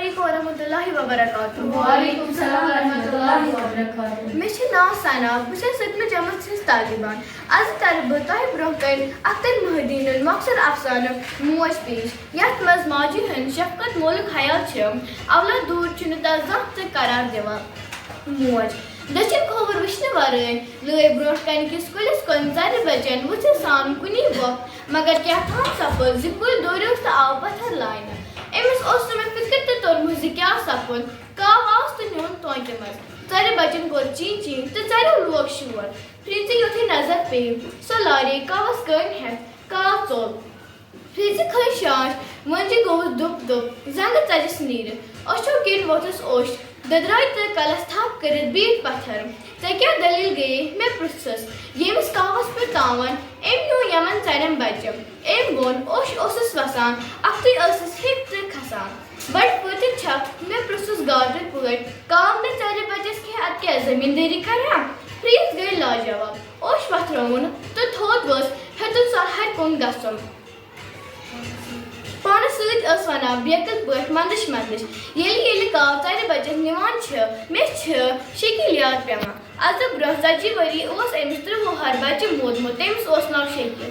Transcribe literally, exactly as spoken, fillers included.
السلام علیکم ورحمۃ اللہ وبرکاتہ۔ وعلیکم السلام ورحمۃ اللہ وبرکاتہ۔ مےٚ چھُ ناو ثنا، بہٕ چھَس سٔتمہِ جمٲژ ہٕنٛز طالبہ۔ آز تَرٕ بہٕ تۄہہِ برٛونٛہہ کَنہِ اختر محی الدیٖنُن مۄخصر افسانہٕ موج پیش، یَتھ منٛز ماجہِ ہُنٛد شفقت مولُک خیال چھُ، اولاد دوٗر چھُنہٕ تَس زانٛہہ تہِ قرار دِوان۔ موج۔ دٔچھِنۍ کھووُر وٕچھنہٕ ورٲے لٲگۍ برٛونٛٹھ کنہِ کِس کُلِس کُن ژرِ بچن وٕژھِ سان کُنی وۄپھ، مگر کیٛاہ تام سپُد زِ کُلۍ دوٗریوس تہٕ آو پتھر لاینہٕ۔ أمِس اوس نہٕ مےٚ فِکر تہِ توٚرمُت زِ کیٛاہ سپُد۔ کاو آو تہٕ نیوٗن تونٛتہِ منٛز۔ ژرِ بچن کوٚر چی چی تہٕ ژریو لوگ شور۔ پھرِژِ یُتھُے نظر پیٚیہِ، سۄ لارییہِ کاوس کٲنۍ ہٮ۪تھ۔ کاو ژوٚل۔ پھرِژِ کھٔج شانٛش، مٔنٛزِ گوٚوُس دُپ دُپ، زنٛگہٕ ژَجَس نیٖرِتھ۔ أچھو کِنۍ ووٚتھُس اوٚش، دٔدرٲے تہٕ کلس تھپھ کٔرِتھ بیٖٹھ پتھر۔ "ژےٚ کیٛاہ دٔلیٖل گٔیے؟" مےٚ پرٛژھُس۔ ییٚمِس کاوَس پٮ۪ٹھ تاوَن، أمۍ نیوٗ یِمن ژَرٮ۪ن بچہِ۔ أمۍ ووٚن، "اوٚش اوسُس وسان، اَکھتُے ٲسٕس ہیٚکۍ تہٕ کھسان۔ بڑٕ پھٔتِتھ چھکھ؟" مےٚ پرٛژھُس گاٹہٕ پٲٹھۍ، "کاو نہٕ ژَرِ بچس کینٛہہ، اَدٕ کیٛاہ زٔمیٖندٲری کران؟" پھرِژ گٔے لاجواب۔ اوٚش وۄتھرووُن تہٕ تھوٚد ؤژھ، ہیوٚتُن سۄلہَرِ کُن گژھُن۔ پانس سۭتۍ ٲس ونان بیقل پٲٹھۍ مندش مندش، "ییٚلہِ ییٚلہِ کاو ژرِ بچس نِوان چھِ، مےٚ چھِ شکیل یاد پٮ۪وان۔ از برونٛہہ ژتجی ؤری اوس أمِس ترٛہ وُہر بچہِ مودمُت، تٔمِس اوس ناو شکیل۔"